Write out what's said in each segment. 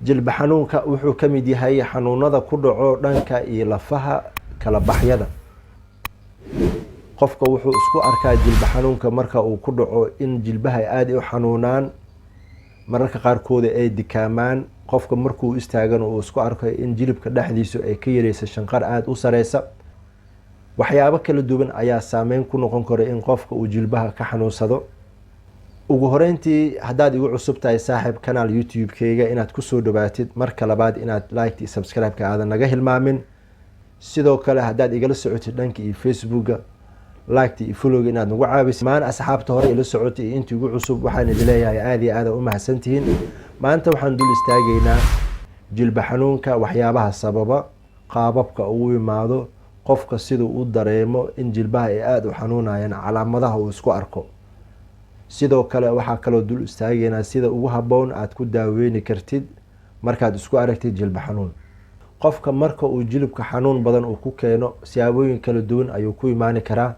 Jilba xanuunka wuxuu ka mid yahay xanuunada ku dhaco dhanka iyo lafaha kala baxyada. Qofka wuxuu isku arkaa jilba xanuunka marka uu ku dhaco in jilbaha aada u xanuunaan, mararka qaarkooda ay dikaamaan. Qofka markuu istaagana uu isku arko in jilibka dhexdiisu ay ka yareysa shanqar aada u sareysa. Waxyaabo kala duwan ayaa saameyn ku noqon kara in qofka uu jilbaha ka xanuunsado. Ugu horeyntii, haddaad igu cusub tahay, saaxiib, kanaal YouTube-keyga inaad kusoo dhawaatid. Marka labaad, inaad like iyo subscribe-ka aadan naga hilmaamin. Sidoo kale, haddaad igala socotid dhanka iyo Facebooka, like iyo followga inaad nagu caawisid. Maan asxaabta hore ila socotay iyo intii igu cusub, waxaan idin leeyahay aada iyo aada u mahadsantihiin. Maanta waxaan dul istaagaynaa jilba xanuunka, waxyaabaha sababa, qaababka uu imaado, qofka siduu u dareemo in jilbaha ay aada u xanuunayaan, calaamadaha uu isku arko. Sidoo kale, waxaa kaloo dul istaagaynaa sida ugu habboon aada ku daaweyni kartid markaad isku aragtid jilba xanuun. Qofka marka uu jilibka xanuun badan uu ku keeno, siyaabooyin kala duwan ayuu ku imaani karaa.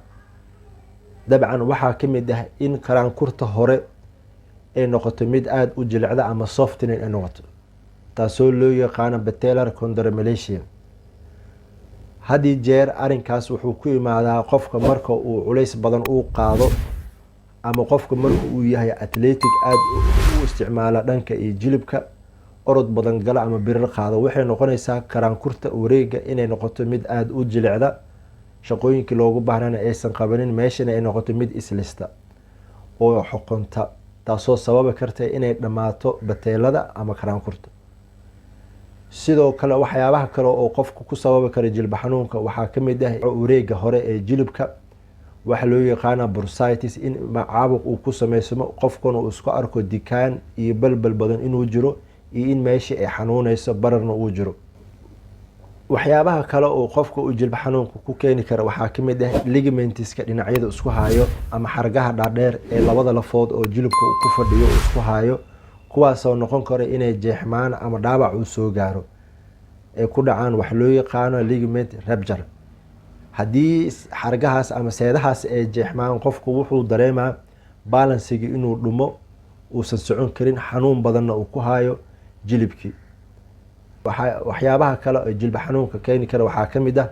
Dabcan, waxaa ka mid ah in karaankurta hore ay noqoto mid aada u jilicda ama softening ay noqoto, taasoo loo yaqaano patellar chondromalacia. Haddii jeer arrinkaas wuxuu ku imaadaa qofka marka uu culays badan uu qaado, ama qofka marka uu yahay athletic, aada u isticmaala dhanka iyo jilibka, orod badan gala ama birar qaado. Waxay noqonaysaa karaankurta wareega inay noqoto mid aada u jilicda, shaqooyinkii loogu baahnana aysan qabanin, meeshana ay noqoto mid islista oo xoqonta, taasoo sababi karta inay dhammaato bateelada ama karaankurta. Sidoo kale, waxyaabaha kale oo qofka ku sababi kara jilba xanuunka waxaa kamid ah wareega hore ee jilibka, waxaa loo yaqaana bursitis, in caabuq uu ku sameysmo, qofkuna uu isku arko dikaan iyo balbal badan inuu jiro iyo in meeshii ay xanuuneyso, bararna uu jiro. Waxyaabaha kale oo qofka uu jilba xanuunka ku keeni kara waxaa kamid ah ligamentiska dhinacyada isku hayo ama xargaha dhaadheer ee labada lafood oo jilibka uu ku fadhiyo uu isku hayo, kuwaasoo noqon kara inay jeexmaan ama dhaawac uu soo gaaro, ay ku dhacaan wax loo yaqaano ligament rupture. Haddii xargahaas ama seedahaas ay jeexmaan, qofku wuxuu dareemaa balancegii inuu dhumo, uusan socon karin, xanuun badanna uu ku hayo jilibkii. Waxyaabaha kale oo jilba xanuunka keeni kara waxaa kamid ah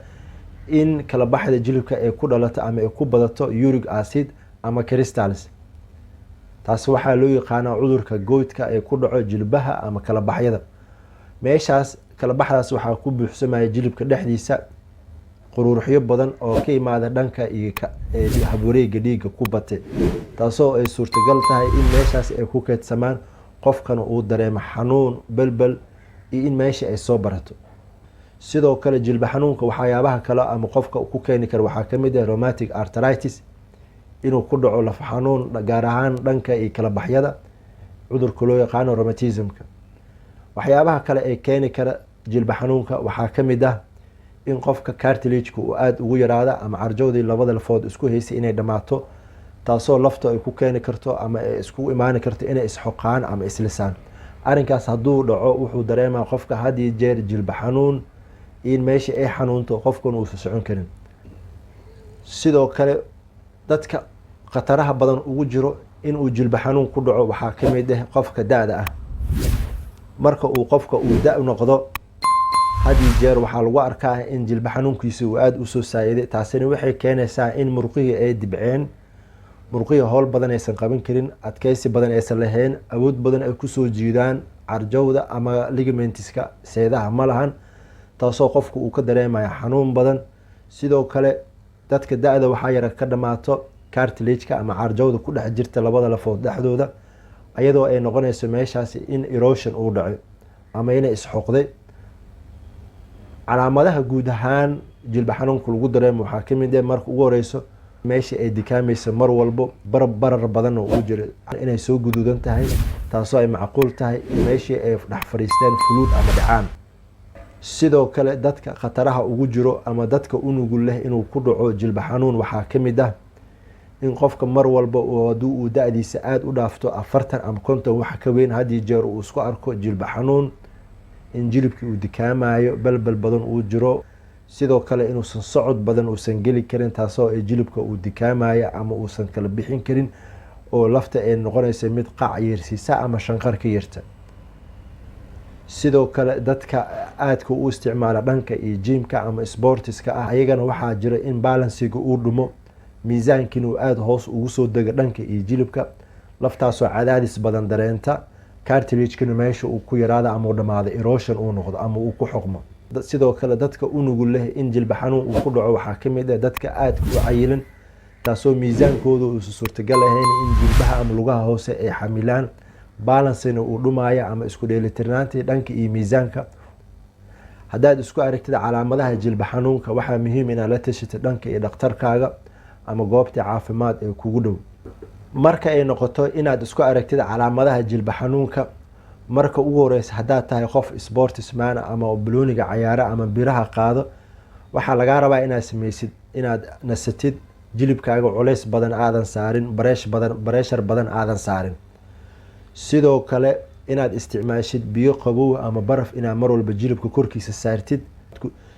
in kala baxda jilibka ay ku dhalato ama ay ku badato uric acid ama crystals. Taas waxaa loo yaqaanaa cudurka goutka ee ku dhaco jilbaha ama kala baxyada. Meeshaas kala baxdaas waxaa ku buuxsamaya jilibka dhexdiisa quruuruxyo badan oo ka imaada dhanka iyo habwareega dhiigga ku batay, taasoo ay suurtagal tahay in meeshaas ay ku keydsamaan, qofkana uu dareemo xanuun, belbel iyo in meesha ay soo barato. Sidoo kale, jilba xanuunka waxyaabaha kale ama qofka ku keeni kara waxaa kamid ah rheumatic arthritis, inuu ku dhaco laf xanuun, gaar ahaan dhanka iyo kala baxyada, cudurka loo yaqaano rheumatismka. Waxyaabaha kale ee keeni kara jilba xanuunka waxaa kamid ah in qofka cartilageka uu aada ugu yaraada ama carjowdii labada lafood isku haysay inay dhammaato, taasoo lafta ay ku keeni karto ama ay isku imaani karto inay isxoqaan ama islisaan. Arrinkaas hadduu dhaco, wuxuu dareemaa qofka had iyo jeer jilba xanuun, in meesha ay xanuunto, qofkuna uusan socon karin. Sidoo kale, dadka khataraha badan ugu jiro inuu jilba xanuun ku dhaco waxaa kamid ah qofka da-da ah. Marka uu qofka uu da noqdo, had iyo jeer waxaa lagu arkaa in jilba xanuunkiisa uu aada usoo saayiday. Taasina waxay keenaysaa in murqihii ay dibceen, murqihii howl badan aysan qaban karin, adkeysi badan aysan lahayn, awood badan ay kusoo jiidaan carjowda ama ligamentiska seedaha ma lahan, taasoo qofku uu ka dareemaya xanuun badan. Sidoo kale, dadka da-da waxaa yara ka dhamaato cartilageka ama carjowda ku dhex jirta labada lafood dhexdooda, ayadoo ay noqonayso meeshaasi in erosion uu dhaco ama inay isxoqday. Calaamadaha guud ahaan jilba xanuunka lagu dareemo waxaa kamid ah, marka ugu horeyso, meesha ay dikaamaysa mar walbo, barar badanna uu jiro, inay soo guduudan tahay, taasoo ay macquul tahay in meeshii ay dhex fadhiisteen fluid ama dhacaan. Sidoo kale, dadka khataraha ugu jiro ama dadka u nugul leh inuu ku dhaco jilba xanuun waxaa kamid ah in qofka mar walba haddii uu da-diisa aada u dhaafto 40 ama 50 waxa ka weyn, haddii jeer uu isku arko jilba xanuun, in jilibkii uu dikaamayo, balbal badan uu jiro. Sidoo kale, inuusan socod badan uusan geli karin, taasoo ay jilibka uu dikaamayo ama uusan kala bixin karin, oo lafta ay noqonaysa mid qac yeersiisa ama shanqar ka yarta. Sidoo kale, dadka aadka u isticmaala dhanka iyo gym-ka ama sports-ka ah, ayagana waxaa jira in balance-iga uu dhumo, miisaankiina uu aada hoos ugu soo dego dhanka iyo jilibka, laftaasoo cadaadis badan dareenta, cartilage-kana meesha uu ku yaraada ama uu dhamaado, erosion uu noqdo ama uu ku xoqmo. Sidoo kale, dadka u nugul leh in jilba xanuun uu ku dhaco waxaa kamid ah dadka aadka u cayilan, taasoo miisaankooda uusa suurtagal ahayn in jilbaha ama lugaha hoose ay xamilaan, balance-ina uu dhumaayo ama isku dheelitirnaantii dhanka iyo miisaanka. Haddaad isku aragtid calaamadaha jilba xanuunka, waxaa muhiim inaad la tashatid dhanka iyo dhakhtarkaaga ama goobta caafimaad ee kugu dhow. Marka ay noqoto inaad isku aragtid calaamadaha jilba xanuunka, marka ugu horeysa, haddaad tahay qof sportsman ama balooniga cayaara ama biraha qaado, waxaa lagaa rabaa inaad sameysid inaad nasatid, jilibkaaga culeys badan aadan saarin, bareesh badan, pressure badan aadan saarin. Sidoo kale, inaad isticmaashid biyo qabow ama baraf inaad mar walba jilibka korkiisa saartid.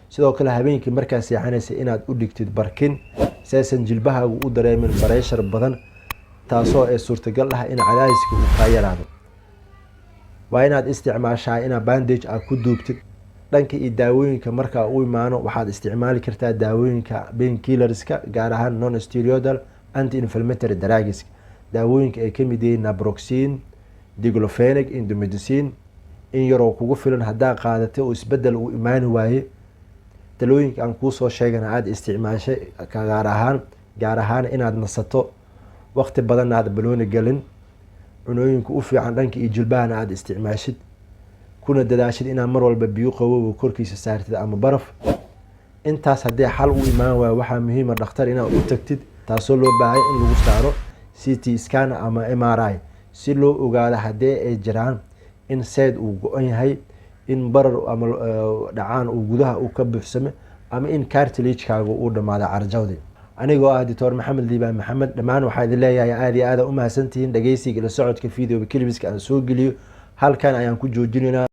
Sidoo kale, habeenkii markaa seexanaysa inaad u dhigtid barkin si aysan jilbahaagu u dareemin pressure badan, taasoo ay suurtagal ah in cadaadiska uu kaa yaraado. Waa inaad isticmaashaa inaad bandage aad ku duubtid. Dhanka iyo daawooyinka markaa u imaano, waxaad isticmaali kartaa daawooyinka painkillers-ka, gaar ahaan non steroidal anti inflammatory drugs, daawooyinka ay kamid yihiin naproxen, diclofenac, indomethacin. In yaroo kugu filan haddaa qaadatay oo isbedel uu imaani waaye, talooyinka aan kuusoo sheegana aada isticmaashay, gaar ahaan inaad nasato, waqti badanna aad balooni galin, cunooyinka u fiican dhanka iyo jilbahana aada isticmaashid, kuna dadaashid inaad mar walba biyo qabow korkiisa saartid ama baraf. Intaas haddii xal u imaan waayo, waxaa muhiima dhakhtar inaad u tagtid, taasoo loo baahay in lagu saaro CT scan ama MRI, si loo ogaado haddii ay jiraan in seed uu go-an yahay, in barar ama dhacaan uu gudaha uu ka buuxsame, ama in cartilage-kaaga uu dhamaado carjawdi. Anigoo ah Doctor Maxamed Liibaan Maxamed, dhammaan waxaa idin leeyahay aada iyo aada umahadsantihiin dhegeysiga, ila socodka video clips-ka aan soo geliyo. Halkan ayaan ku joojinaynaa.